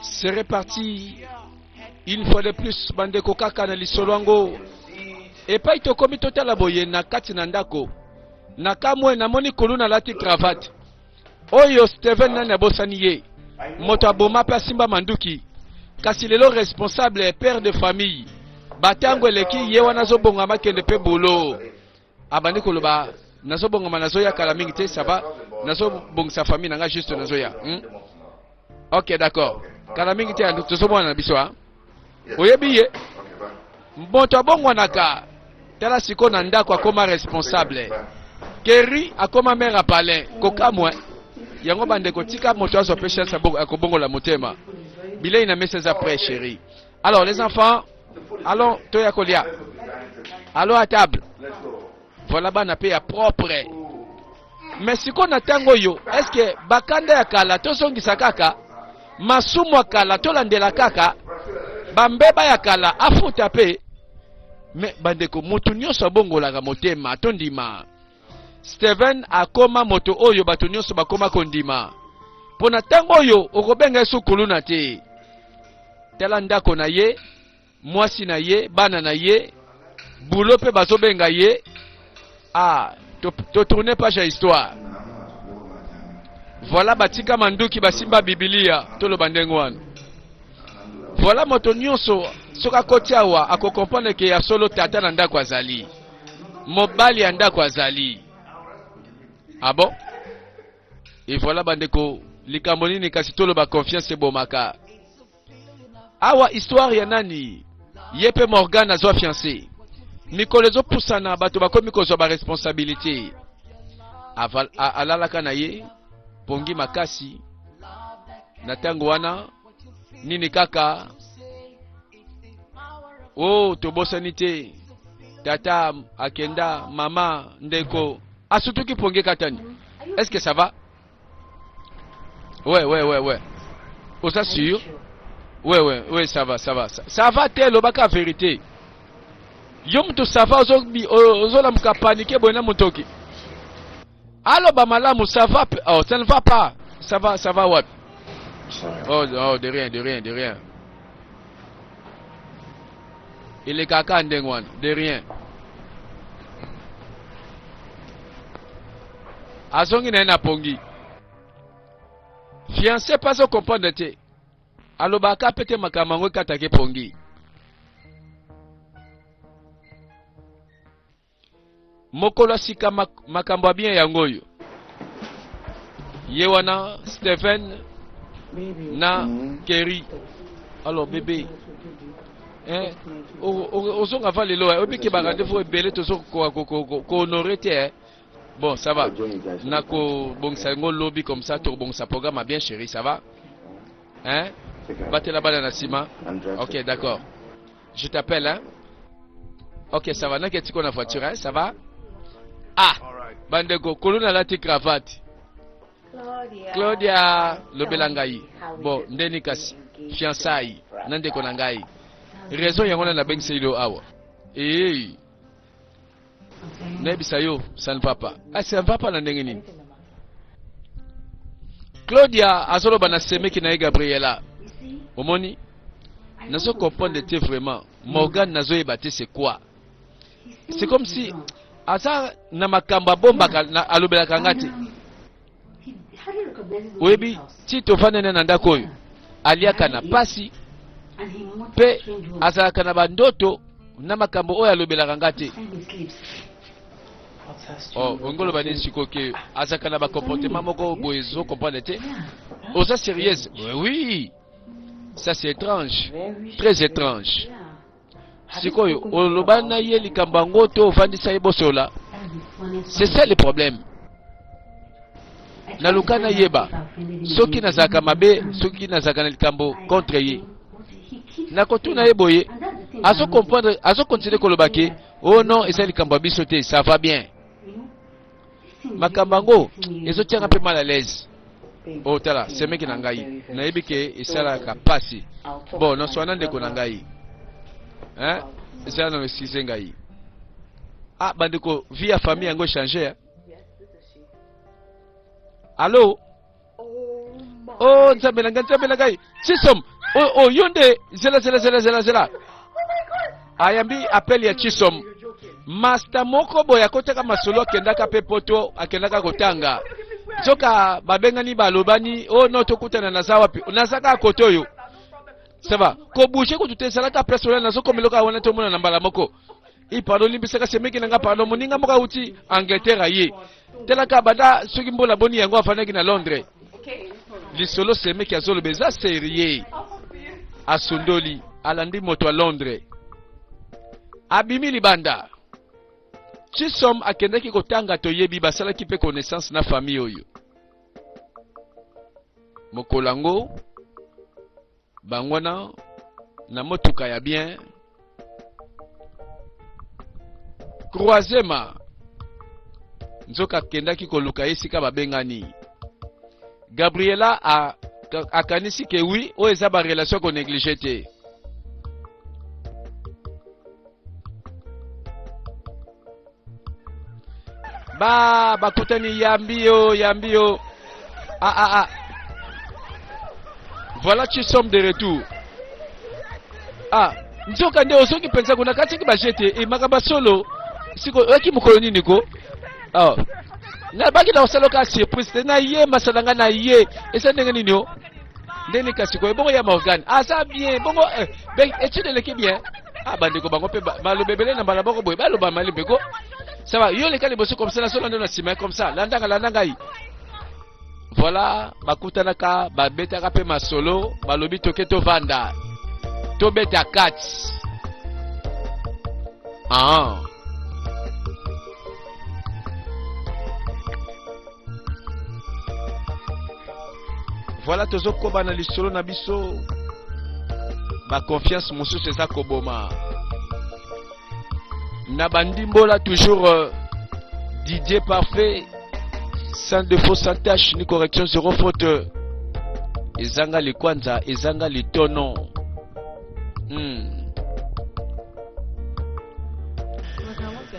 C'est reparti une fois de plus bandeko kaka na lisolo yango epai tokomi totala boye na kati na ndako na kamwe namoni kuluna alati cravate oyo Steven nani abosani ye moto aboma mpe asimba manduki kasi lelo responsable père de famille batango eleki ye wana azobongama akende mpe boulot abandi koloba nazobongama nazoya kala mingi te ça va nazobongisa famille na nga juste nazoya hmm? ok d'accord kala mingi te tozomona na biso a oyebi ye moto abongwanaka tala sikoyo na ndako akoma responsable keri akoma mare ya palin kokamwa yango bandeko tika moto azwa mpe chance akobongola motema bilei na mesa eza près chérie alors les enfants allons toya kolia allons à table voilà bana mpe ya propre mais sikoyo na ntango oyo estce bakanda ya kala tozongisa kaka masumu ya kala tolandela kaka bambeba ya kala afuta mpe me bandeko moto nyonso abongolaka motema tondima Steven akoma moto oyo bato nyonso bakoma kondima. Mpo na ntango oyo okobenga ye kuluna te. Tala ndako na ye, mwasi na ye, bana na ye, boulot mpe bazobenga ye. Ah, to, to tourner page ya histoire. Voilà batika manduki basimba Biblia, toloba ndenge wana. Voilà moto nyonso soki akoti awa akokomprendre ke ya solo tata na ndako azali. Mobali ya ndako azali. Ah bon? Et voilà bandeko, likambo nini kasi toloba confiance ebomaka. Awa histoire ya nani? Ye pe Morgan azwa fiancé. Mikolo ezopusana bato bakomi kozwa ba responsabilité. Alalaka na ye pongi makasi na ntango wana nini kaka Oh, tobosani te. Tata akenda, mama, ndeko. Asutuki pongi katani. Est-ce que ça va? Ouais, ouais, ouais, ouais. Oza sûr? Ouais, ouais, ouais, ça va, ça va. Ça, ça va te, lobaka vérité. Yo mutu ça va ozolamuka panique boye na motoki. Aloba malamu ça va oh ça ne va pas ça va ça va wapi oh oh de rien de rien de rien elekaka ndenge wana de rien azongi na ye na pongi fiancé mpe azo comprendre te alobaka mpe te makambo yango ekataki pongi Mokolo ya sika makambo ya bien yango oyo. Ye wana Stephen na Kerry. Alors bébé hein ozonga va lelo oyebi ke ba rendez-vous ebele tozo ko honorer te hein. Bon, ça va. Nako bongisa yango lobi comme ça tokobongisa programme bien chérie, ça va? Hein? Batela bana na sima. OK, d'accord. Je t'appelle, hein? Ok, ça va. Nake tiko na voiture, hein? Ça va? Ah! Bandeko, kuluna alati cravate. Claudia, Claudia, lobela ngai. Bon, ndeni kasi fiançailles na ndeko na ngai. Raison yango na nabengiseli yo awa. Eh. Nayebisa yo, ça ne va pas. Ah, ça ne va pas na ndenge nini? Claudia azoloba na semeki na ye Gabriela. Omoni? Nazo comprendre te vraiment. Morgan nazoyeba te c'est quoi? C'est comme si aza na makambo abombaka alobelaka nga te. Oyebi ti tofandani na ndako oyo aliaka na pasi mpe azalaka na bandoto na makambo oyo alobelaka nga te. Oh, olingi oloba nini sikoyo ke azalaka na bacomportement moko boye ezo comprendre te? Oza sérieuse? Oui, ça c'est étrange, très étrange. Sikoyo oloba na ye likambo yango to ofandisa ye bosola? C'est ça le problème. Naluka nayeba soki nazalaka mabe, soki nazalaka na likambo contre ye. Nakotuna ye boye, azo comprendre, azo continuer koloba ke oh non, eza likambo ya biso te, ça va bien. Makambo yango ezotianga mpe mal à l'aise. Oh tala, semeki na ngai, nayebi ke esalaka pasi. Bon, naswana ndeko na ngai. Hein? Ezala na excuse ngai. Ah bandeko, vie ya famille yango change hein? Allo? O oh, nzambe na ngai, nzambe na ngai, Chisom, o oh, oh, yo nde, zela zela zela zela zela. Ayambi appel ya Chisom. Master moko boye akotaka masolo, akendaka pe poto, akendaka kotanga. Nzoka babengani balobani, oh no, tokutana, naza wapi? Naza kaka kote oyo. Ça va. Ko bouger kutu te, ezalaka place wana, nazokomeloka wana, tomona na mbala moko. I pardon, limbisaka semeki na nga, pardon, moninga moko auti Angleterre aye. Talaka banda soki mbola boni yango afandaki na Londres. Lisolo semeki azoloba eza serieux. Asundoli, alandi moto ya Londres. Abimi libanda. Chisom akendaki kotanga, toyebi basalaki mpe connaissance na famille oyo. Mokolo yango bango wana na motuka ya bien croisema, nzoka akendaki koluka ye esika babengani. Gabriela akanisi ke wi, oyo eza ba relation ko négliger te. Ba bakutani, yambi yo, yambi yo. Ah ah ah. Voilà Chisom de retour. Ah, nzoka nde ozoki mpenza kuna katiki bajete e makambo ya solo siko oyaki mokolo nini ko? Ah. Nabaki na kosala oka surprise te na ye masala nga na ye eza ndenge nini o ndenge kasi ko ebongo ya Morgane aza bien bongo eh, ben étude eleki bien. Ah, bandeko bango mpe baloba ebele na mbala moko boye, baloba malembe ko. Ça va, yo leka liboso comme ça, nazolanda na nsima comme ça, landanga landa ngai. Voilà, bakutanaka, babetaka mpe masolo, balobi toke tovanda, tobeta kati. Ah. Voilà, tozokoba na lisolo na biso. Ba confiance mosusu eza koboma. Na bandimbola toujours Didier Parfait, sans défaut, sans tâche ni correction, zéro faute. Ezanga likwanza, ezanga litono.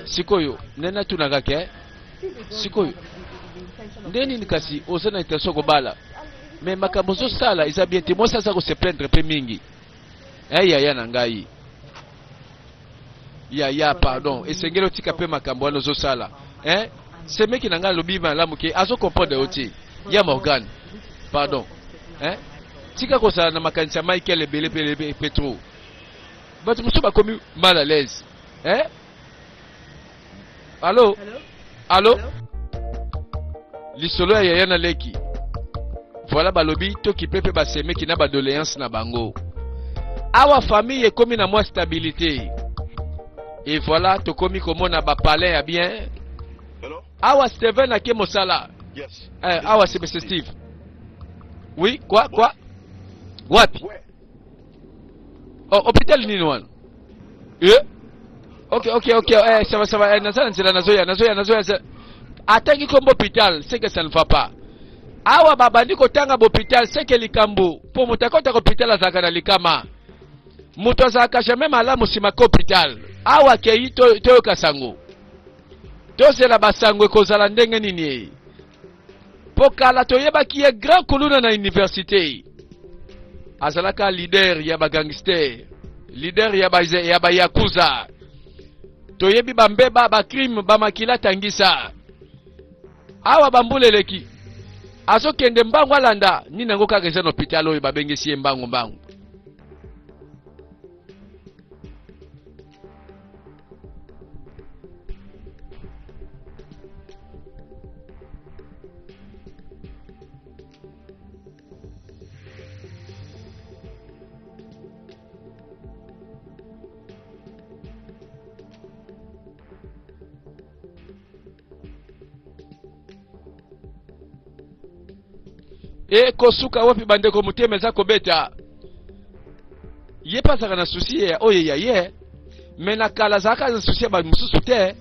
Sikoyo nde natunaka ke sikoyo nde nini kasi oza na intention kobala, mais makambo ozosala eza bien te. Mwasi aza kose plaindre mpe mingi. Eh, yaya na ngai, yaya, pardon, esengeli otika mpe makambo wana ozosala. Eh, semeki na ngai alobi malamu ke azocomprendre yo te. Ya Morgane, pardon, eh, tika kozala na makanisi ya Michael ebele mpe mpe trop. Bato mosusu bakomi mal à l'aise. Eh, allo allo, lisolo ya yaya na leki. Voilà, balobi tokipe mpe basemeki na badoléance na bango. Awa famille ekomi na mwa stabilité et voilà, tokomi komona bapalin ya bien. Hello? Awa Steven ake mosala. Yes. Eh, awa c'est monsieur Steve. Oui, quoi quoi, wapi? Where? Oh, hôpital nini wana? Eh, ok, eh, ça va, ça va. Eh, naza na nzela, nazoya, nazoya, nazoya. Atangi kombo hôpital, c'est que ça ne va pas. Awa babandi kotanga bohôpital, c'est que likambo mpo moto akotaka hôpital azalaka na likama, moto azalaka jamais malamu nsima ka hôpital. Awa akei, toyoka sango, tozela basango ekozala ndenge nini ye, mpo kala toyebaki ye grand kuluna na université, azalaka leader ya bagangster, leader ya bayakuza. Toyebi bambeba, bacrime, bamakila tangisa. Awa bambula eleki, azokende mbangu, alanda nini yango kaka eza na hôpital oyo babengisi ye mbangu mbangu. Ekosuka wapi bandeko? Motema eza kobeta. Ye mpe azalaka na souci ya oyo ya ye, mais na kala azalaka na souci ya bamosusu te.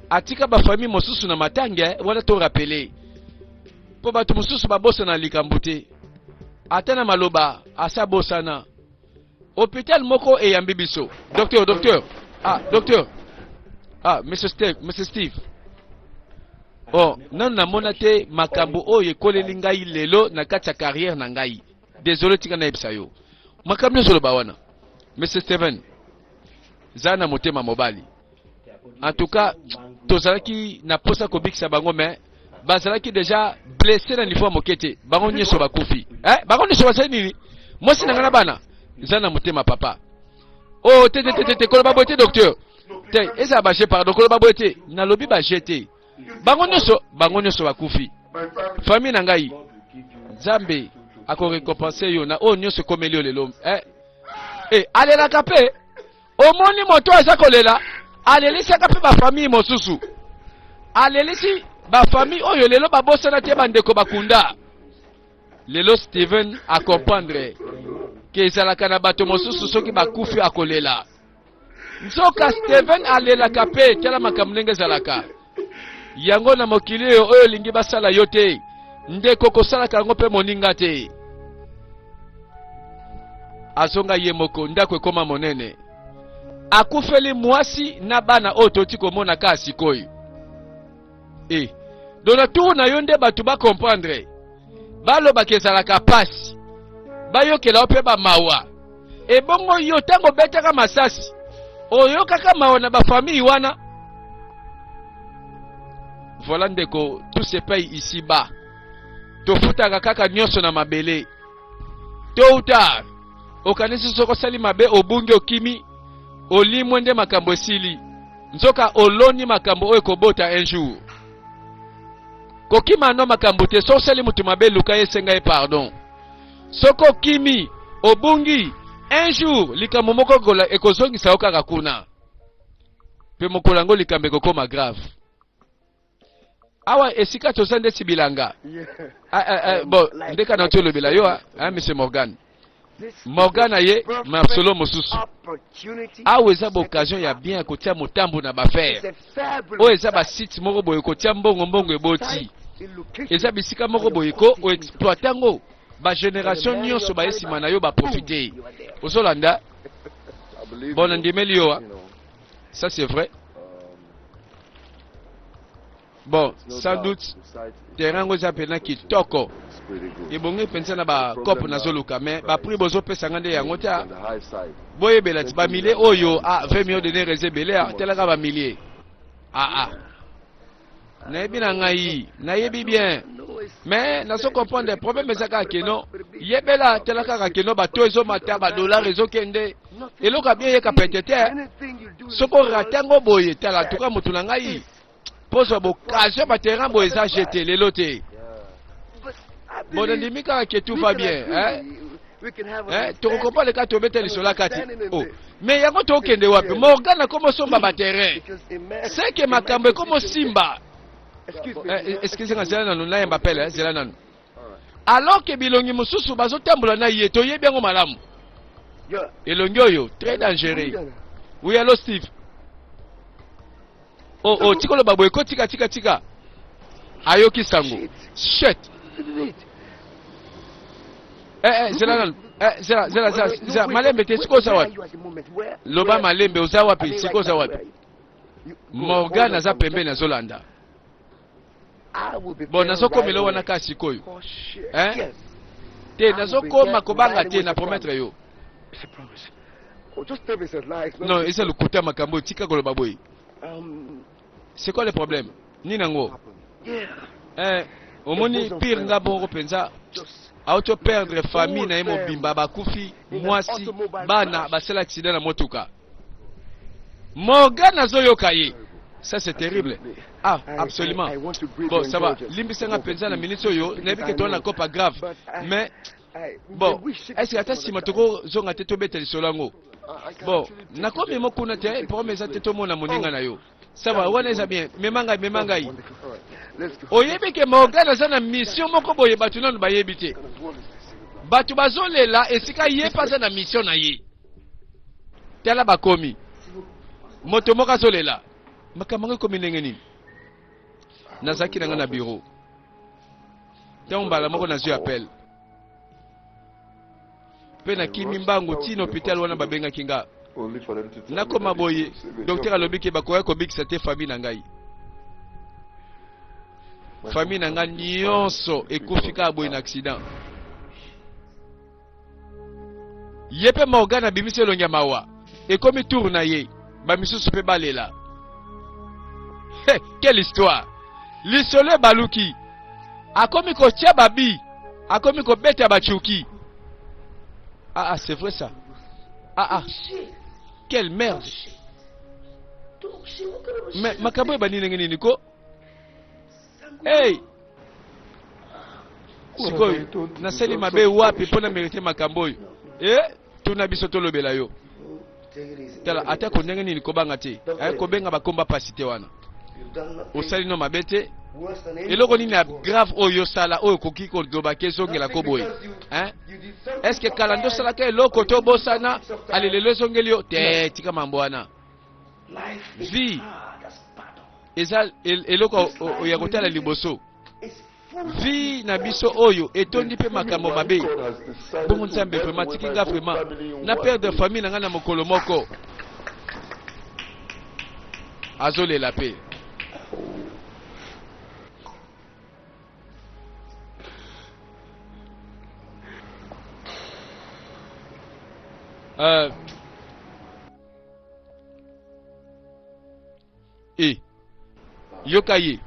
Atika bafamille mosusu na matange wana. To rappeler mpo bato mosusu babosana likambo te, ata na maloba asi abosana. Hôpital moko eyambi biso. Docteur, docteur, ah docteur, ah monsieur Steve, monsieur Steve. Oh, nanu namona te makambo oyo ekoleli ngai lelo na kati ya carrière na ngai. Désolé, tika nayebisa yo. Makambo nyonso oloba wana. Monsieur Steven, zala na motema mobali. En tout cas, tozalaki na posa kobikisa bango mais bazalaki déjà blessé na niveau ya moke te. Bango nyonso bakufi. Eh, bango nyonso bazali nini? Mwasi na ngai na bana. Zala na motema papa. Oh, te te te te te koloba boye te docteur. Te, ezala ba jeu pardon, koloba boye te. Nalobi ba jeu te. Bango nyonso, bango nyonso bakufi. Famille na ngai, Nzambe akorekompense yo na oyo nyonso ekomeli yo lelo. Eh, eh, alelaka mpe omoni moto aza kolela alelisaka mpe bafamille mosusu alelisi bafamille oyo lelo babosana te bandeko bakunda lelo Steven acomprendre ke ezalaka na bato mosusu soki bakufi akolela nzoka Steven alelaka mpe tala makambo ndenge ezalaka yango na mokili oyo oyo olingi basala yo te ndeko kosalaka yango mpe moninga te azonga ye moko ndako ekoma monene akufeli mwasi na bana oyo toti komona kaka sikoyo e donc na tour na yo nde bato bacomprendre balobaka ezalaka pasi bayokela yo mpe bamawa ebongo yo ntango obetaka masasi oyokaka mawa na bafamille wana. Voilà ndeko, tout se paye ici bas, tofutaka kaka nyonso na mabele tôt ou tard. Okanisi soki osali mabe obungi okimi olimwe nde makambo esili, nzoka oloni makambo oyo ekobota un jour. Kokima no makambo te. Soki osali motu mabe, luka ye, esenga ye pardon. Soki okimi obungi, un jour likambo moko ekozongisa yo kaka kuna, mpe mokolo yango likambo ekokoma grave. Awa esika toza ndeti bilanga. Ah, ah, ah, bon ndeka na tolobela yo ah, monsieur Morgan. Morgan aye masolo mosusu. Awa eza baoccasion ya bien ya kotia motambo na baaffaire oyo eza basite moko boye kotia mbongo, mbongo eboti. Eza bisika moko boye ko oexploite yango, bagénération nyonso baye nsima na yo baprofite. Ozolanda? Bon, nandimeli yo. Ça c'est vrai. Bon, sans doute terrain yango eza mpenza kitoko, ebongi mpenza na bacope nazoluka, mais baprix bozopesa nga nde yango te. Boyebela ti bamilie oyo a 20 millions de naira eza ebele. Telaka bamilie aa nayebi na ngai, nayebi bien, mais nazo comprendre problème eza kaka keno yebela tala kaka keno bato ezomata, badollar ezokende, eloko ya bien eyeka pete te. Soki orate yango boye, tala tuka motu na ngai pozwa boccasion baterrain boye eza jete lelo te. Bon, nandimi kaka ke tout va bien, hein? Eh, tokokompa leka tobeta lisolo kati oh. Mais yango tokende wapi? Morgan akoma osomba baterrain, seke makambo ekoma osimba. Eh, excuse nga, zela nanu nayemba pele, zela nanu. Alors ke bilongi mosusu bazotambola na ye, toyebi yango malamu, elongi oyo très dangereux. Oui, allo Steve. Oh oh, tika oloba boye ko, tika tika tika. Ayoki sango. Shit. Eh eh, zela nanu. Eh, zela zela zela zela, malembe te. Sikoyo oza wapi? Loba malembe, oza wapi? Sikoyo oza wapi? Morgan aza pembeni azolanda. Bon, nazokomela wana kaka sikoyo. Hein? Te, nazokoma, kobanga te, na promettre yo. Non, eza lokuta makambo oyo, tika koloba boye. C'est quoi le problème? Nini yango? Eh, omoni pire nga bongo mpenza auto perdre famille na ye mobimba, bakufi, mwasi, bana, basala accident na motuka. Morgan azoyoka ye. Ça c'est terrible. Ah, absolument. Bon, ça va, limbisanga mpenza na minute oyo, nayebi ke toza na copa grave, mais bon, est ce que ata nsima tokozonga te tobeta lisolo yango? Bon, nakomi mo kuna te, problème eza te, tomona moninga na yo. Ça va, wana eza bien. Mema ngai, mema ngai. Oyebi ke Morgan aza na mission moko boye, bato nanu bayebi te. Bato bazolela esika ye mpe aza na mission na ye. Tala bakomi moto moko azolela makambo yango ekomi ndenge nini. Nazalaki na ngai na bureau ntango mbala moko nazwi appel mpe nakimi mbangu ntina hôpital wana. Babengaki nga, nakoma boye, docteur alobi ke bakoya kobikisa te famille na ngai. Famille na nga nyonso ekufi kaka boye na accident. Ye mpe Morgan abimisi elongi ya mawa. Ekomi tour na ye, bamisusu mpe balela. He, quelle histoire! Lisolo ebaluki. Akomi kotia babi, akomi kobeta bachuki. Ah ah, c'est vrai ça. Ah ah. Quelle merde. Mais makambo ebandi ndenge nini ko? Hey! Sikoyo nasali mabe wapi mpo na merite makambo oyo? Eh, tuna biso tolobela yo. Tala atako ndenge nini kobanga te. Eh, kobenga bakomba pasi te wana. Osali no mabe te. Eloko nini ya grave oyo osala oyo okoki koloba ke ezongela ko boye? Hein? Est-ce que kala nde osalaka eloko to obosana ale lelo ezongeli yo? Te, tika mambo wana. Vie eza eloko ya kotala liboso. Vie na biso oyo etondi mpe makambo mabe. Bongo Nzambe vraiment atiki nga vraiment na perdre famille na nga na mokolo moko. Azolela mpe. Et yoka ye.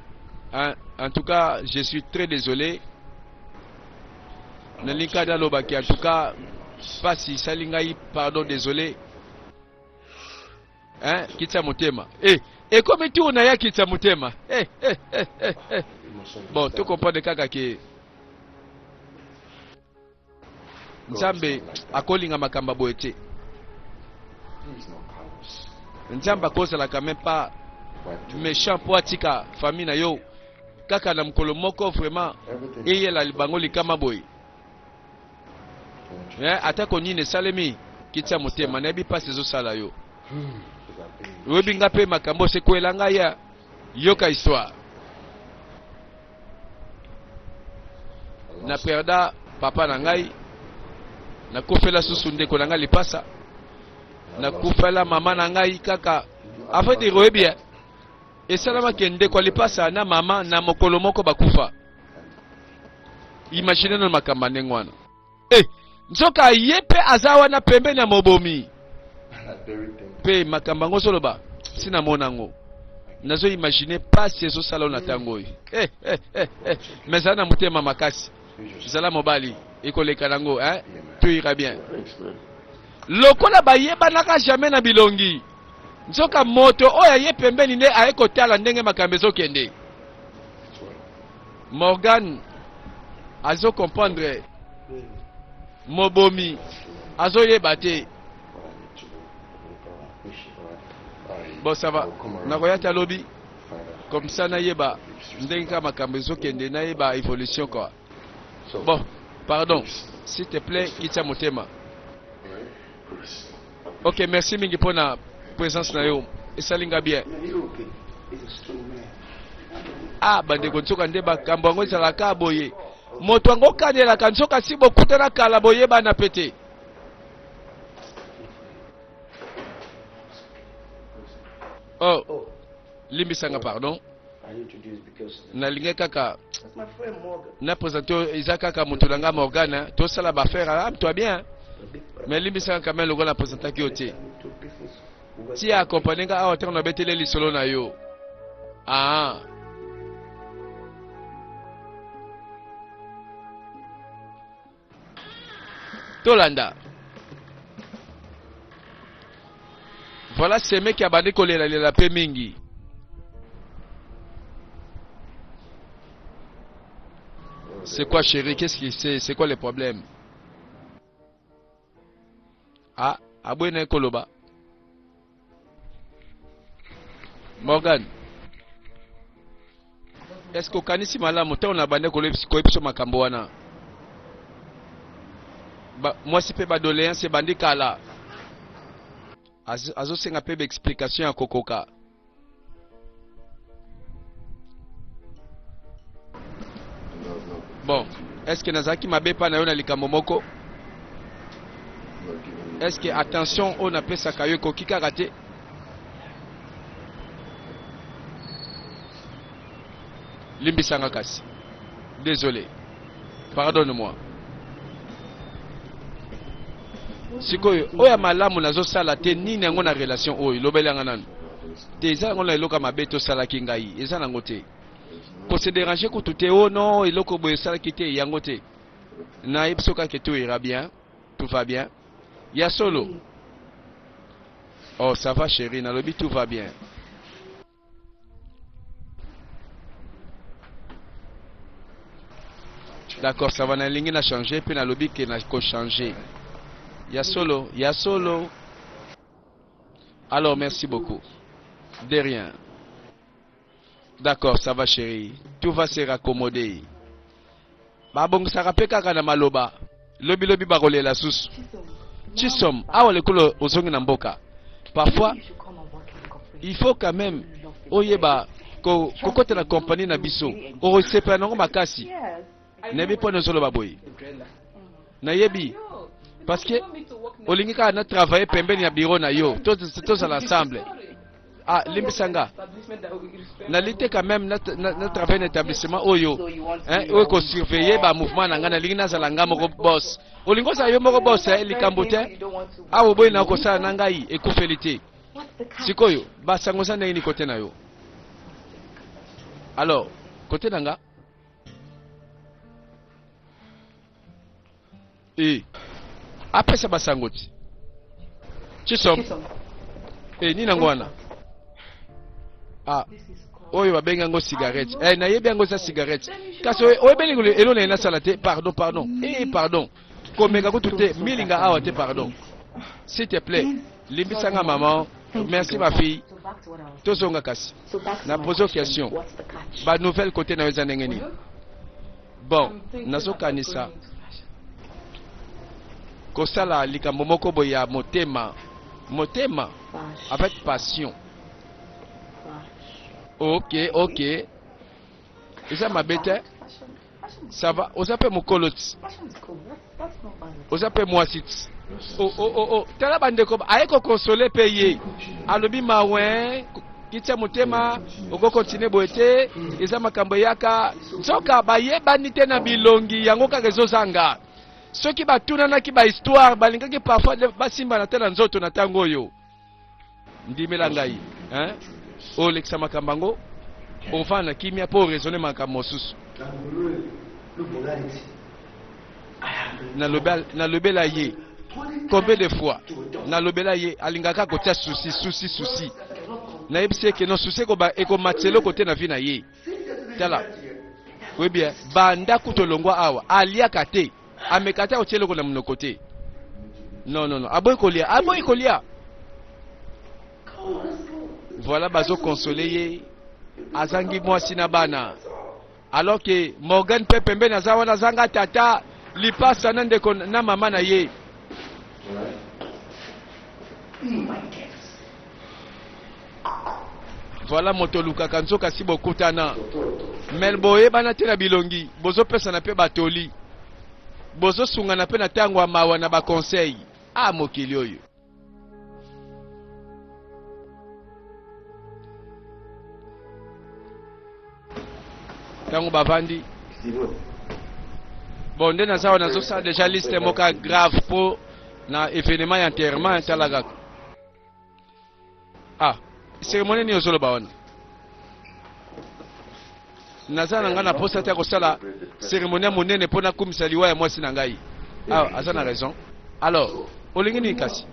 En tout cas, je suis très désolé. Nalingi kaka nalobaki en tout cas pasi esali ngai pardon désolé. Hein, kitisa motema. Eh, ekomi tour na ya kitisa motema. Eh, eh, eh, eh, eh. Bon, to comprendre kaka ke Nzambe akolinga makambo boye te. Nzambe akozalaka même pas méchant po atika famille na yo kaka na mokolo moko vraiment eyela bango likama boye. Eh, atako nini esalemi kitisa motema nayebi mpasi ezosala yo. Oyebi nga mpe makambo osekwela ngai ya yoka histoire. Na perda papa na ngai, nakufela susu ndeko na ngai lipasa, nakufela mama na ngai kaka. A vrai dire oyebi eh, esalamaki ndeko ya lipasa na mama na mokolo moko bakufa. Imagine no makambo ya ndenge wana. Eh, nzoka ye mpe aza wana pembeni ya mobomi. Mpe makambo yango ozoloba si namona yango nazo imagine pasi ezosala yo na ntango oyo. Eh, eh, eh, eh. Mais zala na motema makasi, zala mobali, ekoleka nango hein? Tout ira bien. Lokola bayebanaka jamais na bilongi, nzoka moto oyo aye pembeni nde aye kotala ndenge makambo ezokende. Morgan azo comprendre mobomi azoyeba te. Bon ça va, nakoya ta lobi comme ça nayeba ndenge kaka makambo ezokende, nayeba évolution quoi. Bon, pardon, s'il te plaît, kitya motema. Ok, merci mingi pona présence na yo. Esali nga bien. Ah, bandeko nzoka nde makambo yango ezalaka boye. Moto yango okanelaka nzoka si bokutana kala boyebana pe te. Oh, limbisanga pardon. Nalingi kaka na présente eza kaka moto na nga Morgane, tosala ba affaire ah, toi bien. Mais limbisanga quand même lokola na présentaki yo te. Ti accompagner nga awa ntango nabeteli lisolo na yo. Ah. Tolanda. Voilà semeki abandi kolelalela pe mingi. C'est quoi chérie? Qu'est-ce qui c'est? C'est quoi le problème? Ah, aboyi na ye koloba. Morgan, est-ce que okanisi malamu ntango na bande koyebisa makambo wana? Ba, mwasi mpe ba doléance ebandi kala. Azosenga mpe ba explication ya kokoka. Bon, est-ce que nazalaki mabe pa na yo na likambo moko? Est-ce que attention oyo napesaka yo ekoki kaka te? Limbisa nga kasi. Désolé. Pardonne-moi. Sikoyo oyo ya malamu nazosala te nini yango na relation oyo lobeli yanga nanu te eza yango na eloko ya mabe tosalaki ngai eza nango te ko se déranger kutu te oh non eloko boye esalaki te yango te nayebi soki kaka tout ira bien, tout va bien ya solo. Oh ça va chérie, nalobi tout va bien. D'accord, ça va, nalingi na changer mpe nalobi ke na ko changer ya solo, ya solo. Alors merci beaucoup. De rien. D'accord, ça va chérie, tout va se raccommoder. Babongisaka mpe kaka na maloba, lobilobi bakolela susu. Chisom, awa lekolo ozongi na mboka, parfois il faut quand même oyeba kokota na compagnie na biso, okosepela nango makasi. Nayebi mpo ozoloba boye, nayebi parce que olingi kaka na travailler pembeni ya bureau na yo, tozala ensemble. Ah, limbisa nga, nalingi te quand même na travailler na établissement oyo, hein, oyo kosurveiller ba mouvement na ngai. Nalingi nazala nga moko boss. Olingi ozala yo moko boss, eh, likambo te. Awa oboyi na kosala na ngai, ekufeli te. Sikoyo basango eza ndenge nini kote na yo? Alors kote na nga e apesa basango ti Chisom e nini yango wana? Ah, oyo babengi yango cigarette. Eh, nayebi yango eza cigarette, kasi oyebeli elo na ye nasala te. Pardon, pardon, eh, pardon, komeka kutu te milinga awa te. Pardon, s'il te plaît, limbisanga maman. Merci ma fille. Tozonga kasi na pose question, banouvelle côté na yo eza ndenge nini? Bon, nazokanisa kosala likambo moko boye ya motema motema, avec passion. Ok, eza mabe te, ça va. Oza mpe mokolo ti, oza mpe mwasi ti. Oh, oh, oh, oh. Tala bandeko aye koconsoler mpe ye alobi mawe, kitia motema, okocontinuer boye te, eza makambo eyaka. Nzoka bayebani te na bilongi, yango kaka ezozanga. Soki batunanaki bahistoire, balingaki parfois basimbana te na nzoto na ntango oyo. Ndimela ngai, hein? Olekisa makambo yango, ovanda na kimia mpo oraisonner makambo mosusu. Nalobela ye combien de fois, nalobela ye, alingaka kotia souci, souci, souci. Nayebisi eke no souci ekomatisa eloko te na vie na ye. Tala, oyebi banda kutu olongwa awa, aliaka te, ameka te akotia eloko na monoko te. Non, non, non, aboyi kolia, aboyi kolia. Voilà, bazoconsoler ye, azangi mwasi na bana, alors que Morgan mpe pembeni aza wana, azanga tata, lipasa na ndeko na mama na ye. Voilà, moto olukaka nzoka si bokutana me boyebana te na bilongi, bozopesana mpe batoli, bozosungana mpe na ntango ya mawa na baconseil. A mokili oyo. Ntango bavandi bon, nde naza wana, nazosala déjà liste moko ya grave mpo na événement ya enterrement. Tala kaka, ah, cérémonie nini ozoloba wana? Naza na ngai na posa te ya kosala cérémonie ya monene mpo nakumisa liwa ya mwasi na ngai. Ah, aza na raison. Alors olingi nini kasi?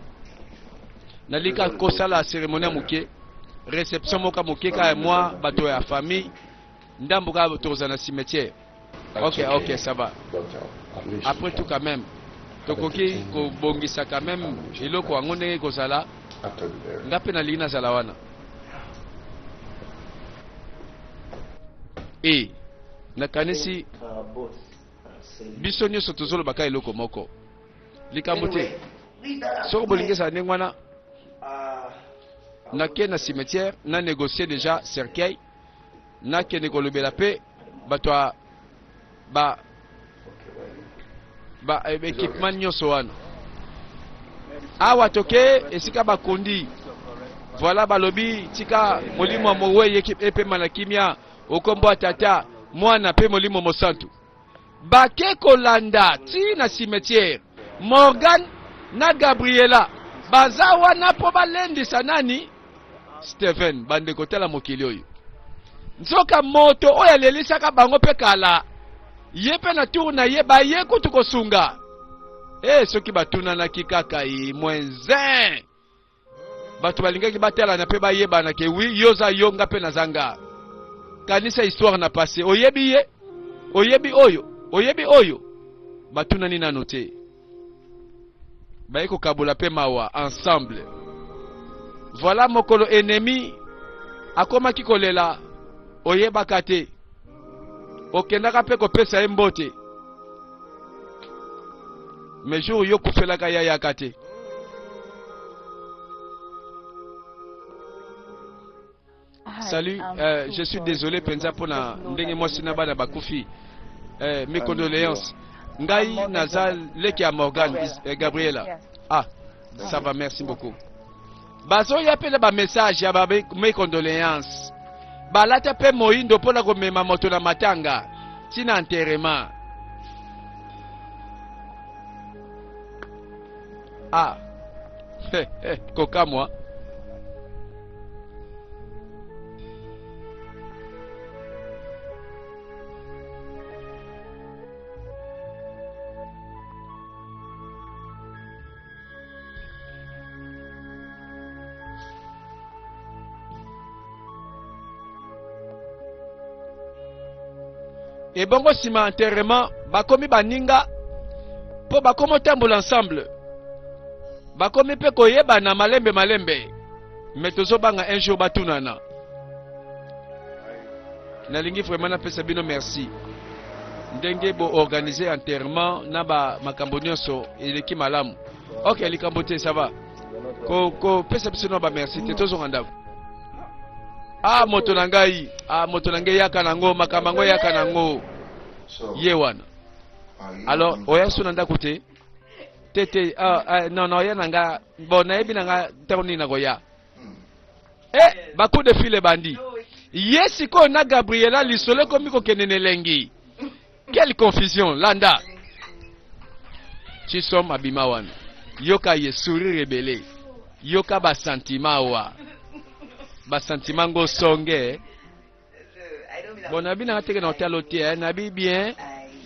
Nalika kosala cérémonie ya moke, réception moko ya moke kaka ya mwa bato ya famille ndambo kaka, tokozala na cimetière. Ok, ça va. Après tout, quand même tokoki kobongisa quand même eloko yango ndenge ekozala. Nga mpe nalingi nazala wana. E nakanisi biso nyonso tozolobaka eloko moko, likambo te. Soki bolingi ezala ndenge wana, nake na cimetière, na négocier déjà cercueil, nakende kolobela mpe bato ya ba équipement nyonso wana. Awa toke esika bakundi. Voilà, balobi tika molimo ya mowei epema na kimia, okombo ya tata. Mwana mpe Molimo Mosantu. Bake kolanda ti na cimetière. Morgan na Gabriela baza wana mpo balendisa nani? Steven. Bandeko, tala mokili oyo. Nzoka moto oyo alelisaka bango mpe kala, ye mpe na tour na ye baye kutu kosunga. E, soki batunanaki kaka ye moins un, bato balingaki batalana mpe bayebana ke wi, yo oza yo, nga mpe naza nga. Kanisa histoire na passé, oyebi ye, oyebi oyo, oyebi oyo. Batunani nano te, baye kokabola mpe mawa ensemble. Voilà mokolo ennemi akomaki kolela, oyebaka te, okendaka mpe kopesa ye mbote, mais jour yo kufelaka yayaka te. Salut, je suis désolé penza pona ndenge mwasi na bana bakufi. Mes condoléances. Ngai naza leki ya Morgan, Gabriela. Ah, ça va, merci beaucoup. Bazoya pe na ba message ya ba mes condoléances. Balata pe moindo pona komema moto na matanga tina enterrement. Ah, kokamwa. Ebongo nsima enterrement bakomi baninga mpo bakomi otambola ensemble, bakomi mpe koyebana malembe malembe, me tozobanga un jour batunana. Nalingi vraiment napesa bino merci ndenge bo organiser enterrement na ba makambo nyonso eleki malamu. Ok, likambo te, ça va. Ko kopesa biso na ba merci te, tozonga ndako. Ah, moto na ngai, ah, moto na ngai yaka nango, makambo yango yaka nango. Ye wana. Alors, oya so na ndako te? Te te, ah, ah, non non, oya na nga, bon nayebi na nga ntango nini nakoya. Eh, ba coup de fil ebandi. Ye sikoyo na Gabriela lisolo ekomi kokende na elengi. Quelle confusion, landa. Chisom abima wana. Yoka ye sourire ebele. Yoka ba sentiment wa. Ba sentiment ngo songe. Bon nabi na teke na hotel te, eh, nabi bien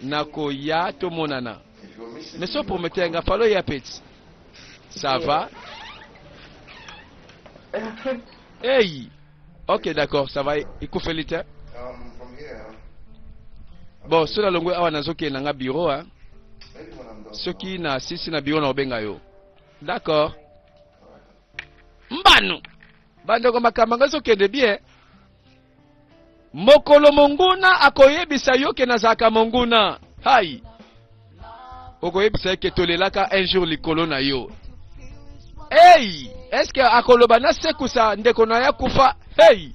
nakoya tomonana. Mais so prometteur nga falo ya petit. Ça va? Hey! Ok, d'accord, ça va. Ekufeli te. Bon, soki nalongwe awa nazokende na nga bureau, hein. Soki na sisi na bureau na obenga yo. D'accord. Mbano. Bandeko makambo yango ezokende bien. Mokolo monguna akoyebisa yo ke nazalaka monguna. Hai. Okoyebisa ye ke tolelaka un jour likolo na yo. Hey, est-ce que akoloba na sekusa ndeko na ya kufa? Hey.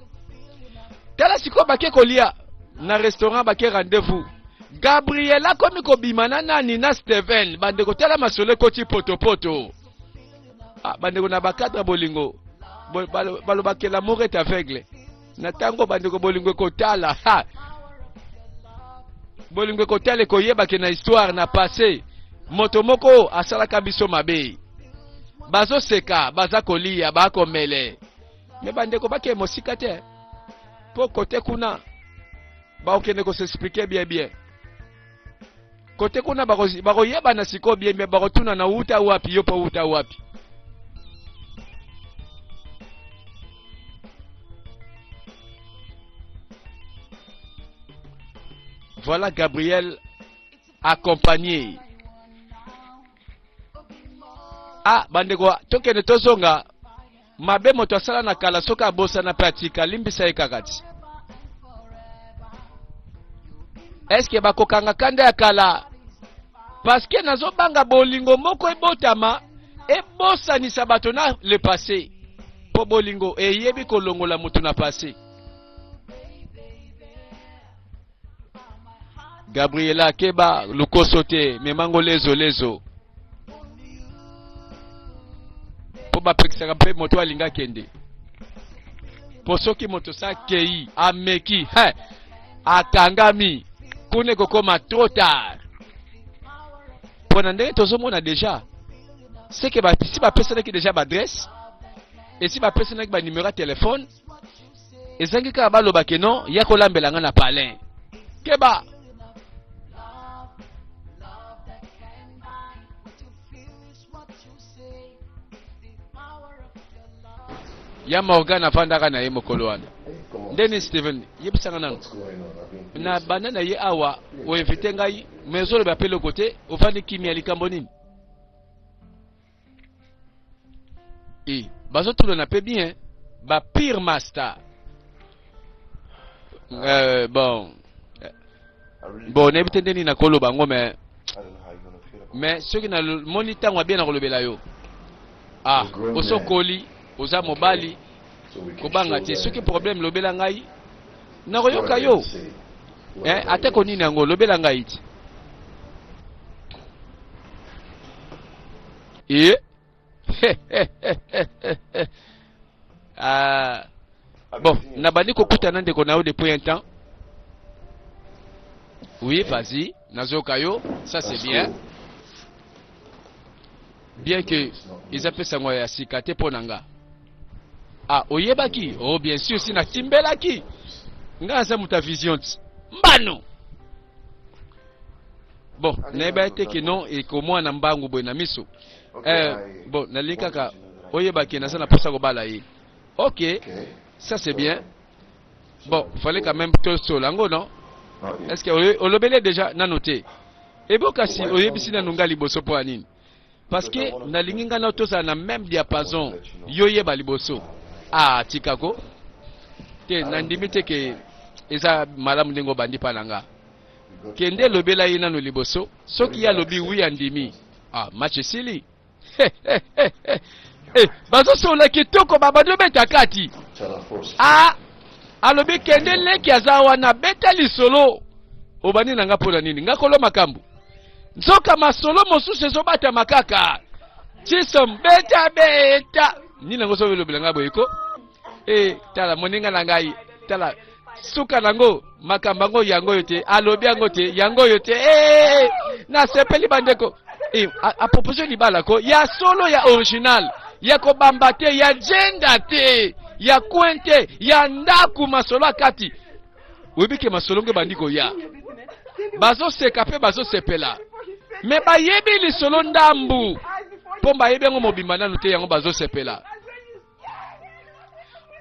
Tala sikoyo bake kolia na restaurant, bake rendez-vous. Gabriel akomi kobima na nani? Na Steven. Bandeko tala masolo ekoti potopoto. Ah, bandeko na bakadre ya bolingo balobaka l'amour est aveugle. Na ntango bandeko bolingo ekotala, ha, bolingo ekotala ekoyebake na histoire na passé moto moko asalaka biso mabe. Bazoseka, baza kolia, bakomele, me bandeko bakee mosika te mpo kote kuna bakokende kosexplike bien bien. Kote kuna bakoyebana sikoyo bien bien, bakotuna na wuta wapi, yo mpo wuta wapi. Voilà Gabriel accompagné. Ah, bandeko, tokende tozonga. Mabe moto asala na kala, soki abosana mpe atika, limbisa ye kaka ti. Eske bakokanga kanda ya kala? Paske nazobanga bolingo moko ebotama ebosanisa bato na le passé, mpo bolingo eyebi kolongola moto na passé. Gabriela keba lukoso te, memango lezo lezo, mpo bapekisaka mpe moto alinga akende, mpo soki moto sa akei ameki he. Akangami kuna, ekokoma trop tard mpo na ndenge tozomona déjà, seke si bapesanaki déjà baadresse, esi bapesanaki banumero ya telefone, ezangi kaka baloba ke non, ya kolambela nga na palin. Keba. Ya Morgan avandaka na ye mokolo wana ndeni. Steven, yebisanga nano na banda na ye awa, oinvite ngai mais ozoloba mpe eloko te, ovandi kimia, likambo nini? E bazotulana mpe bien bapire master. Bon bon, nayebi te nde nini nakoloba yango, mais soki namoni ntango abie, nakolobela yo. Ah, osokoli, oza mobali, kobanga te. Soki problème, lobela ngai, nakoyoka yo. Eh, atako nini yango, lobela ngai ti. E ah, bon, nabandi kokutana ndeko na yo depuis un temps. Oui, vas-y, nazoyoka yo. Ça, c'est bien, bien que eza mpe sango ya sika te mpo na nga. Ah, oyebaki? Oh, bien sûr, si natimbelaki nga, aza moto ya vision ti mbano. Bon, nayeba te ke non, ekomwana mbangu boye na miso. Bon, nalingi kaka oyebaki naza na mposa kobala ye. Ok, ça, c'est bien. Bon, fallait quand même tosola yango, non? Est ce que olobeli déjà nano te? Ebo kasi oyebisi nanu nga liboso mpo ya nini? Parce que nalingi ngai na tozala na même diapason. Yo yeba liboso. Ah, tikako te, nandimi te ke eza malamu ndenge obandi mpa na nga. Kende, elobela ye nano liboso. Soki ye alobi oui, andimi, ah, match esili. Eh, bazosola kitoko, babandi obeta kati. Ah, alobi kende, leki aza wana, beta lisolo. Obandi na nga mpo na nini? Nga kolo makambo, nzoka masolo mosusu ezobatama kaka. Chisom, beta beta nini yango? Soki olobela ngai boye ko, e tala moninga na ngai, tala suka nango, makambo yango yango oyo te, alobi yango te, yango oyo te. E nasepeli bandeko. E, apropose libala ko ya solo, ya original, ya kobamba te, ya jenda te, ya coin te, ya ndako, masolo akati. Oyebi ke masolo ngo ebandi koya, bazoseka mpe bazosepela, me bayebi lisolo ndambu mpo bayebi yango mobimba nanu te. Yango bazosepela.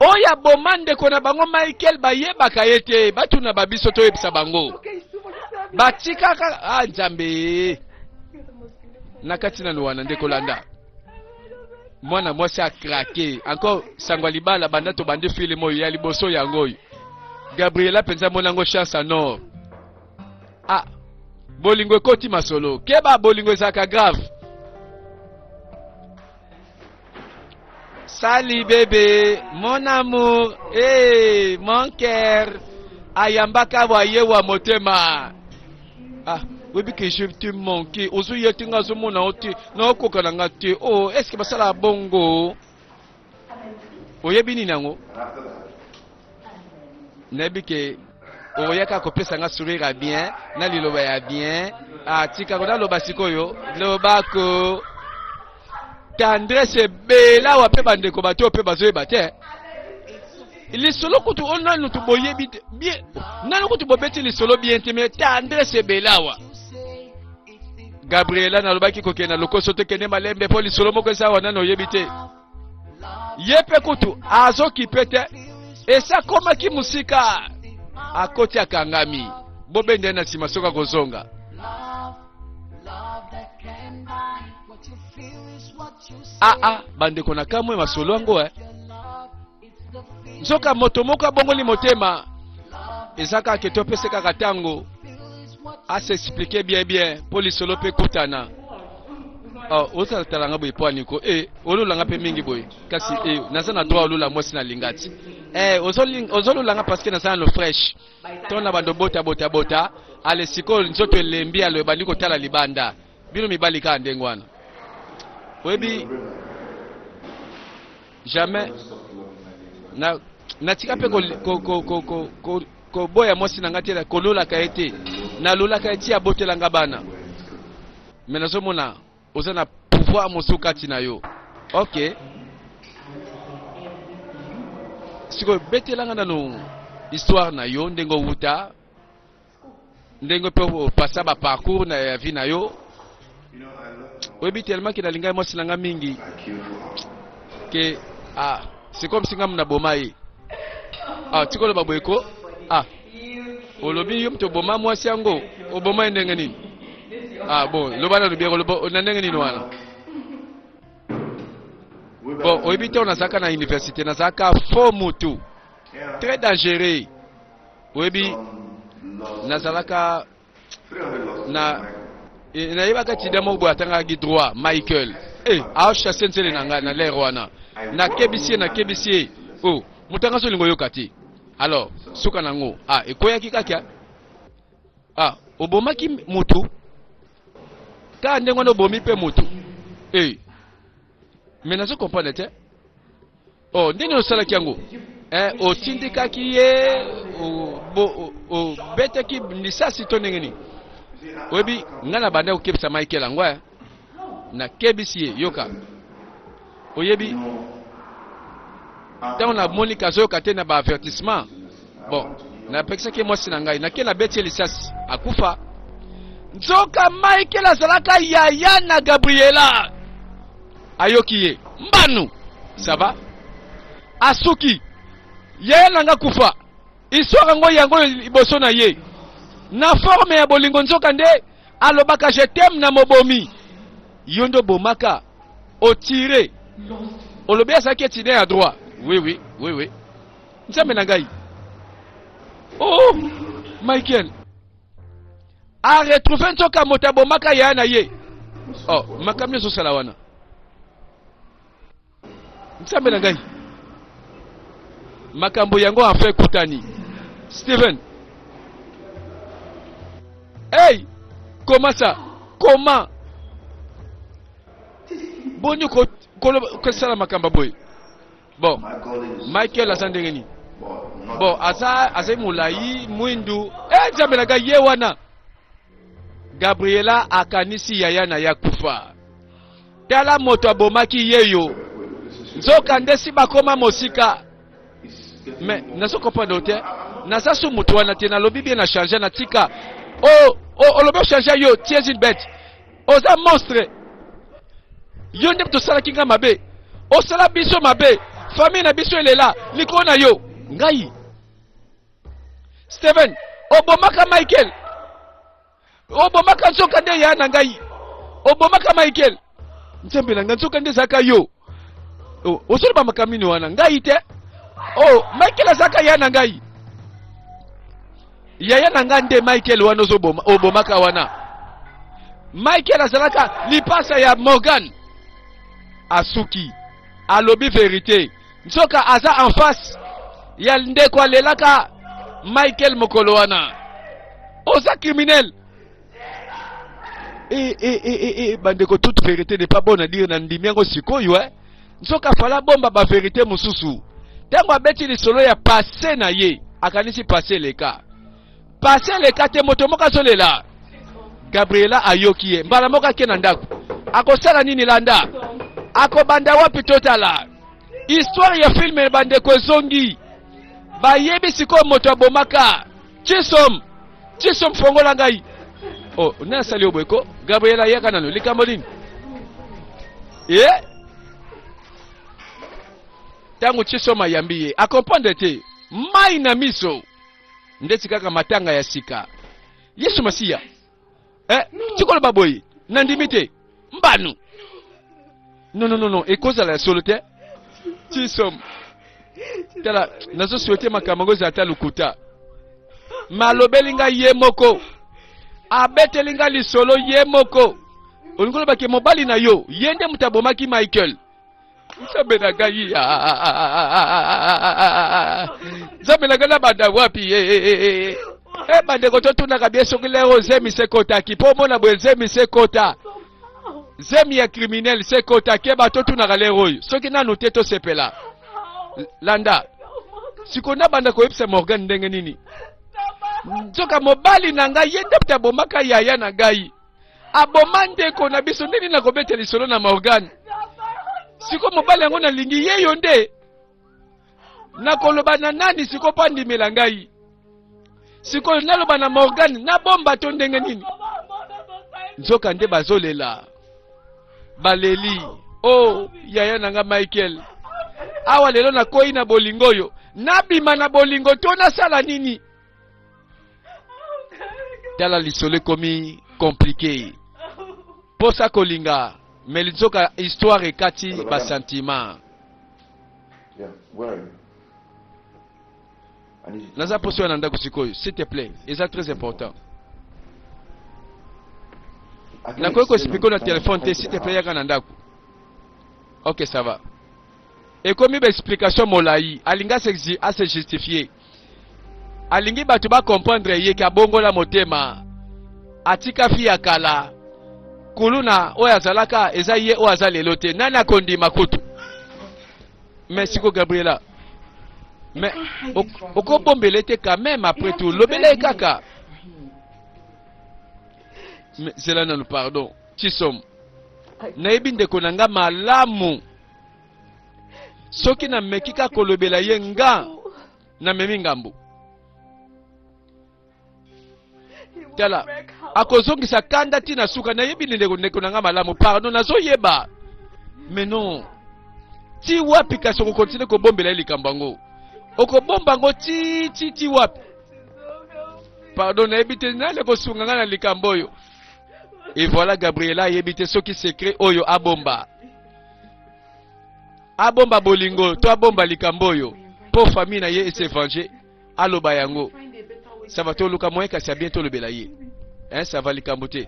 Oyo aboma ndeko na bango Michael, bayebaka ye te. Batuna babiso, toyebisa bango. Batikaka. Ah, Nzambe, na kati nanu wana ndeko, landa mwana mwasi acraquer encore. Sango ya libala banda tobandi film oyo ya liboso, yango oyo Gabriela mpenza monango chance anor. Ah, bolingo ekoti masolo. Keba, bolingo ezalaka grave. Sali bébé, mon amour, hey, mon cœur, ayambaka waye wa motema. Ah, oyebi ke je te manque, ozoya te, nga azomona yo te, naokoka na nga te. Oh, est ce que basalaka bongo? Oyebi nini yango? Nayebi ke okoyaka kopesa nga sourire ya bien na liloba ya bien. Ah, tikako naloba sikoyo, lobako tendresse ebele awa mpe bandeko, bato oyo mpe bazoyeba te lisolo kutu oyo nanu tu boyebi te bien, nanu kutu bobeti lisolo bien te, mais tendresse ebele awa. Gabriela, nalobaki kokende na lokoso te, kende malembe mpo lisolo moko eza awa nanu oyebi te. Ye mpe kutu azokipe te, esi akomaki mosika, akoti, akangami. Bobende ye na nsima soki akozonga. Aa ah, bandeko, na kamwe masolo yango, eh. Nzoka moto moko abongoli motema. Eza kaka ke topese kaka ntango as'expliquer bien bien mpo lisolo mpe ekutana. Oh, ozatalanga boye po aniko e ololanga mpe mingi boye kasi e naza na droit olola mwasi nalinga ti e ozololanga parce que naza nano fraîche to na bando bota bota bota. Ale sikoyo nzoto elembi, alo ebandi kotala libanda. Bino mibali kaka ndenge wana, oyebi jamais na natika mpe ko, ko, ko, ko, ko, ko. Koboya mwasi na ngai te, kololaka ye te. Nalolaka ye ti abotela nga bana. Mais nazomona oza na pouvoir mosusu kati na yo. Ok. Sikoyo betela nga nanu histoire na yo, ndenge owuta, ndenge mpe opasa ba parcours na ya vie na yo. Oyebi tellement ke nalingai mwasi na nga mingi ke ah, c'est comme si nga muna boma ye. Ah, tikoloba boye ko ah, olobi yo moto oboma mwasi yango, oboma ye ndenge nini? Ah bon, loba nanu bien, oloba na ndenge nini wana? Bon, oyebi te, nazalaka na université, nazalaka faux mutu, très dangereux. Oyebi, nazalaka na nayebaka tida moko boye atangaki droit, Michael. Eh, achasse nzele na ngai na lere wana, nakebisi ye, nakebisi ye. Oh, moto anga solingo oyoka te. Alors suka nango, ah, ekweyaki kaka. Ah, obomaki motu kaka ndenge wana, obomi mpe motu. Eh, mais nazo comprendre te. Oh, ndenge osalaki yango, eh, otindikaki ye, obetaki lisasi to ndenge nini? Oyebi, ngai na banda kokebisa Michael yango, eh. Nakebisi ye, yoka. Oyebi, ntango namoni kazoyoka te na baavertissement, bon, napekisaki ye mwasi na ngai, nake nabeti ye lisasi, akufa. Nzoka Michael azalaka yaya na Gabriela. Ayoki ye mbanu, ça va, asuki yaya na nga kufa. Histoire yango yango liboso na ye na forme ya bolingo, nzoka nde alobaka je t'aime na mobomi. Yo nde obomaka, otire, olobi azalaki étudiant ya droit. Oui, oui, oui, oui. Nzambe na ngai, oh, Michael aretrouve nzoka moto abomaka yaya na ye. Oh, makambo nyonso osala wana, nzambe na ngai, makambo yango enfin ekutani. Steven, hey, comment ça, comment boni kosala makambo boye? Bon, Michael aza ndenge nini? Bon, aza azali molai, mwindu. Eh, nzambe na ngai, ye wana Gabriela akanisi yaya na ye akufa. Tala moto abomaki ye yo, nzoka nde si bakoma mosika. Mais nazo comprendre te, naza su moto wana te. Nalobi bien, na change, na tika. Oh, oh, olobi ochange yo, tu es une bête, oza monstre. Yo nde tosalaki nga mabe, osala biso mabe, famille na biso elela likolo na yo. Ngai Steven, obomaka Michael, obomaka nzoka nde ya na ngai, obomaka Michael. Nzambe na ngai, nzoka nde ezalaka yo. Ozoloba makambo nini wana? Ngai te. Oh, Michael azalaka ya na ngai, yaya na ngai nde Michael wana ozoboma, obomaka wana. Michael azalaka lipasa ya Morgan. Asuki, alobi verité, nzoka aza en face ya ndeko alelaka Michael mokolo wana. Oza criminel. E, e, e, e, e, bandeko, toute vérité n'est pas bonne à dire. Na ndimi yango sikoyo, eh. Nzoka fala bomba ba vérité mosusu. Ntango abeti lisolo ya passé na ye, akanisi passé eleka, passé eleka te. Moto moko azolela, Gabriela ayoki ye mbala moko, ake na ndako. Akosala nini? Landa, akobanda wapi? Totala histoire ya film. Bandeko, ezongi, bayebi sikoyo moto abomaka Chisom. Chisom, fongola ngai. Oh, nani asali yo boye ko? Gabriela, yaka nano, likambo nini? E ntango Chisom ayambi ye, acomprendre te, mai na miso ndeti kaka matanga ya sika. Yesu Masiya, eh, tikoloba boye, nandimi te. Mbanu, non, non, non, non, ekozala ya solo te. Chisom, tala, nazosouhaiter makambo yango ezala ata lokuta. Ma alobeli ngai ye moko, abeteli ngai lisolo ye moko. Olingi olobake mobali na yo ye nde moto abomaki Michael? Nzambe na ngai, nzambe na ngai, nabanda wapi? E bandeko, totunaka bie soki lero zemi sekotaki mpo omona boye, zemi sekota, zemi ya criminel sekota. Keba, totunaka lero oyo soki nanu te. Tosepela, landa sikoyo, nabanda koyebisa Morgan ndenge nini? Nzoka mobali na ngai ye nde moto abomaka yaya na ngai, aboma ndeko na biso. Ndenge nini nakobeta lisolo na Morgane? Siko mobali yango nalingi ye yo nde nakoloba na nani siko mpo andimela ngai? Sikoyo naloba na Morgane, nabomba to ndenge nini? Nzoka nde bazolela, baleli: "O oh, yaya na nga Michael, awa lelo nakoyi na bolingo oyo, nabima na bolingo to nasala nini?" Tala, lisolo ekomi compliqué. Posa kolinga, mais nzoka histoire ekati basentiment. Yeah, where are you? I need you to Naza poso ya na ndako sikoyo, s'il te plaît, eza très important. Nakoki koexpliquer na telefone te, s'il te plaît, yaka na ndako. Ok, ça va. Ekomi baexplication molai. Alingi ase justifier, alingi bato bacomprendre ye ke abongola motema, atika fille ya kala. Kuluna oyo azalaka eza ye oyo aza lelo te. Nani akondima kutu? Mais siko Gabriela, mais okobombela ete quand même, après tout lobela ye kaka. Mais zela nanu, pardon. Chisom, nayebi ndeko na nga malamu. Soki nameki kaka kolobela ye, nga namemi ngambo. Tala, akozongisa kanda ntina suka. Nayebi ndeko na nga malamu. Pardon, nazoyeba, mais non, ti wapi? Kasi okocontinuer kobombela ye likambo yango, okobomba yango ti ti ti wapi? Pardon, nayebi te nani akosunga nga na likambo oyo. Et voilà, Gabriela ayebi te soki secret oyo abomba, abomba bolingo to abomba likambo oyo mpo famille na ye ese venger. Aloba yango, ça va. Toluka moyen kasi ya bien, tolobela ye, hein, ça va, likambo te.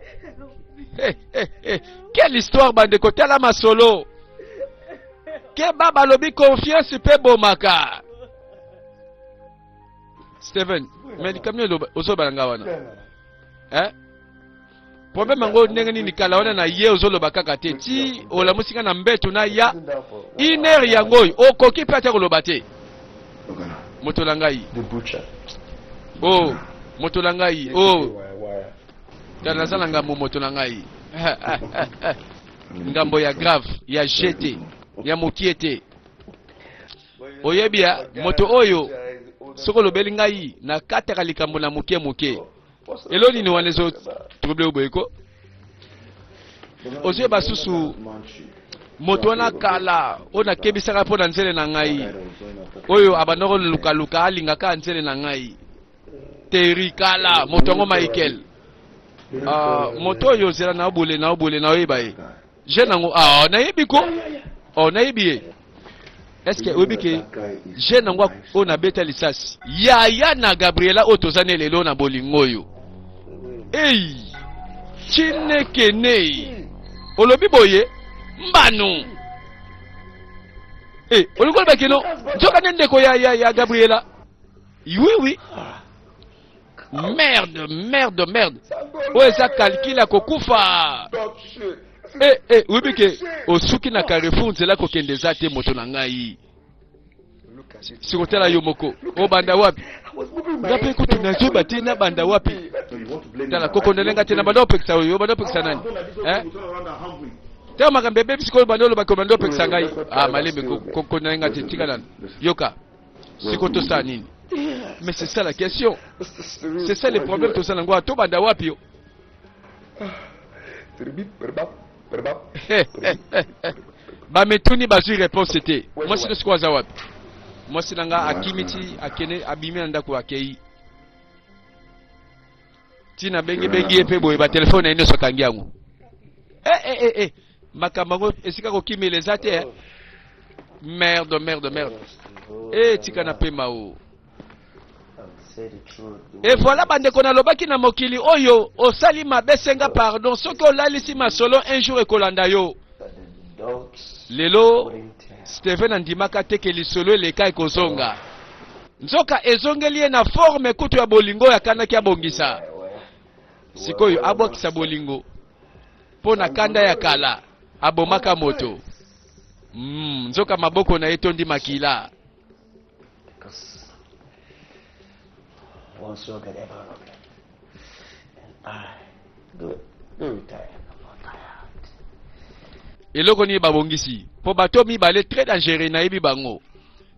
Hey, hey, hey. Quelle histoire, bandeko! Tala masolo keba, balobi confiance mpe bomaka. Steven, mais likambo nini ozoloba na nga wana, hein? Problème yango ndenge nini? Kala wana na ye ozoloba kaka te, ti olamusi nga na mbeto na ya une heure yango oyo, okoki mpe ata koloba te. Moto na ngai o oh, moto na ngai o oh. Tala, naza na ngambo, moto na ngai, ngambo ya grave ya gt ya mokie te. Oyebi ya moto oyo, soki olobeli ngai, nakataka likambo na moke moke. Elo nini wana ezo trouble boye ko? Ozoyeba susu moto wana kala oyo nakebisaka mpo na nzele na ngai, oyo abanda kolukaluka, alingaka nzele na ngai teri kala, moto yango Michael? Moto oyo ozela na obule na obule na oyeba ye jeune yango. Ah, nayebi ko, oh, nayebi ye. Est ce que oyebi ke jeune yango oyo nabeta lisasi, yaya na Gabriela oyo toza ne lelo na bolingo oyo? Ei, chinekene, olobi boye mbanu e olingi oloba keno nzoka nde ndeko ya Gabriela? Oui, merde, merde, merde! Oyo eza calcul ya kokufa. E e, oyebi ke osuki na carrefour, nzela kokende eza te. Moto na ngai, sikotala yo moko, obanda wapi? Nga mpe kutu nazoyeba te nabanda wapi. Tala, kokondelenga te. Na banda opekisa oyo, obanda opekisa nani? Tala makambo ebebi sikoyo. Banda olobaki, obanda opekisa ngai. Ah, malembe, kokondelenga te, tika nanu. Yoka, sikoyo tosala nini? Mais c'est ça la question, c'est ça le problème. Tosala yango, tobanda wapi yo? Bamituni, bazwi réponse te. Mwasi no sikoyo aza wapi? Mwasi na nga akimi ti akende, abimi na ndako, akei ntina. Bengibengi ye mpe boye, batelefone na ye nyonso akangi yango. Eh, eh, eh, eh. Makambo yango, esika kokimela eza te, eh. Merde, merde, merde! E tika na pema o. Et voilà, bandeko, nalobaki na mokili oyo, osali mabe, senga pardon. Soki olalisi masolo, un jour ekolanda yo. Lelo Steven andimaka te ke lisolo eleka ekozonga, nzoka ezongeli ye na forme kutu ya bolingo oyo akandaki abongisa. Sikoyo abwakisa bolingo mpo na kanda ya kala, abomaka moto. Nzoka maboko na ye etondi makila. Once rugged, ever rugged. And I go, go retire. I'm tired. Eloko nini babongisi mpo bato mibale très dangereux, nayebi bango,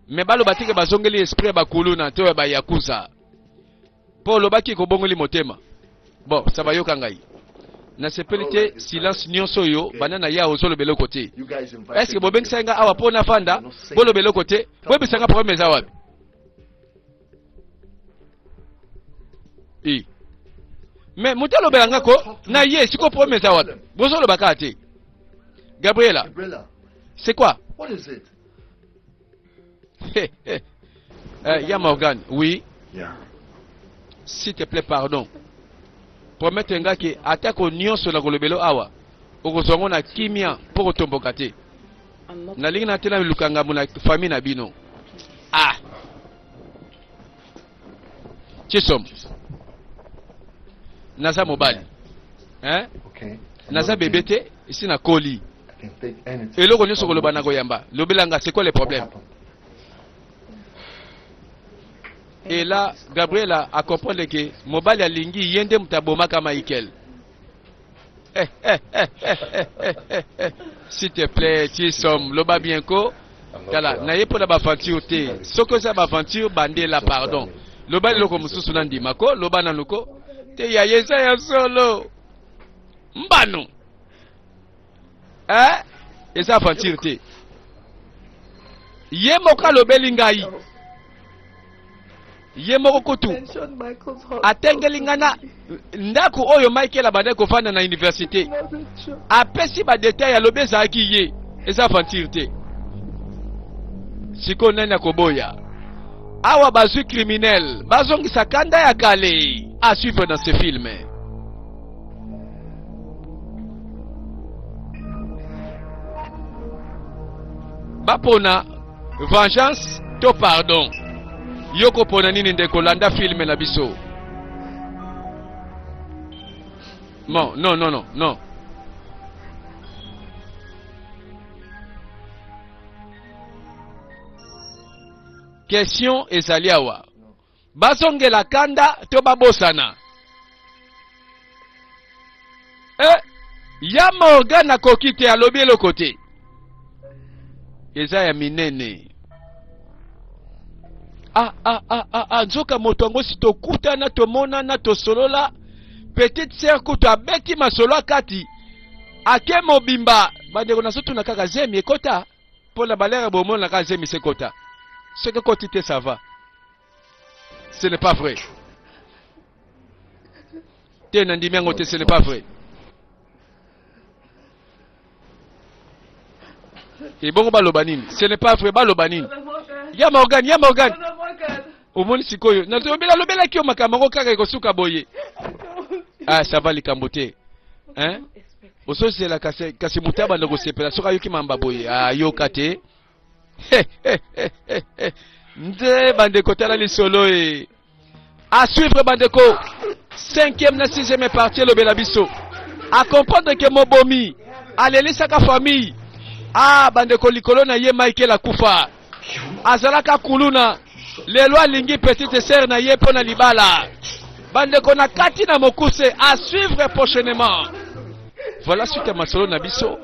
me baloba teke bazongeli esprit ya bakuluna to ya bayakuza, mpo olobaki kobongoli motema. Bon, ça bayoka ngai, nasepeli te. Silence nyonso oyo banda na ya ozoloba eloko te. Est-ce bobengisaki nga awa mpo nafanda boloba eloko te? Boyebisanga problème eza wapi? E mais moto alobela nga ko na ye sikoyo, problème eza wapi? Bozoloba kaka te. Gabriela, c'est quoi? What is it? Ya Morgan, oui. Yeah. S'il te plaît, pardon, promettre nga ke atako nyonso na kolobelo awa, okozwa ngo na kimia mpo kotomboka te. I'm not. Nalingi na te na luka ngambo na famille na bino. Ah, Chisom, naza mobali, hein? Okay. Naza bebe te, esi nakoli. I can take anything. Eloko nyonso koloba na koyamba, lobelanga, c'est quoi le problème? What happened? Et là, Gabriela a comprendre que mobali alingi ye nde moto abomaka Michael. Eh, eh, eh, eh, eh, eh, eh, eh. S'il te plaît, Chisom, loba bien ko. Tala, na ye mpona baaventure te. Soki oza baaventure, bandela, pardon. Loba eloko mosusu na ndima ko, loba nanu ko. Te ya ye eza ya solo. Mbano. Eh? Eza aventure te. Ye moko alobeli ngai. Ye moko kutu Mentioned Michael's hospital. Atengeli ngai na ndako oyo Michael abandaki kofanda na université. Apesi badetail, alobi ezalaki ye, eza aventure te. Sikoyo nani akoboya awa? Bazwi criminel, bazongisa kanda ya kale. À suivre dans ce film. Bapona vengeance to pardon? Yo kopona nini, ndeko? Landa film na biso. Non, non, non, non, non. Question ezali awa: bazongela kanda to babosana? Eh, ya Morgan akoki te, alobi eloko te, eza ya minene. Ah, ah, ah, ah, ah, nzoka moto yango si tokutana, tomonana, tosolola. Petite sœur kutu abeti masolo akati ake mobimba. Bandeko, nazotuna kaka, zemi ekota? Mpo na balere bomona kaka zemi se ekota. Soki ekoti te, ça va. Ce n'est pas vrai te, nandimi yango te, ce n'est pas vrai. Ebongo baloba nini? Ce n'est pas vrai, baloba nini? Ya Morgan, ya Morgan, omoni sikoyo nalobelaki yo makambo yango kaka ekosuka boye. Ah, ça va, likambo te, hein? Ozozela kasi, kasi moto abanda kosepela soki ayoki mamba boye, ayoka te nde. Bandeko, tala lisolo e à suivre. Bandeko, cinquième na sixième partie elobela biso à comprendre ke mobomi alelisaka famille. Ah, bandeko, likolo na ye Michael akufa, azalaka kuluna. Lelo alingi petite sœur na ye mpo na libala. Bandeko, na kati na mokuse, à suivre prochainement. Voilà suite ya masolo na biso.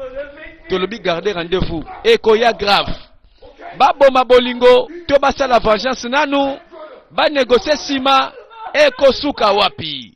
Tolobi garder rendez-vous, ekoya grave. Baboma bolingo to basala vengeance nanu, banégocie nsima, ekosuka wapi?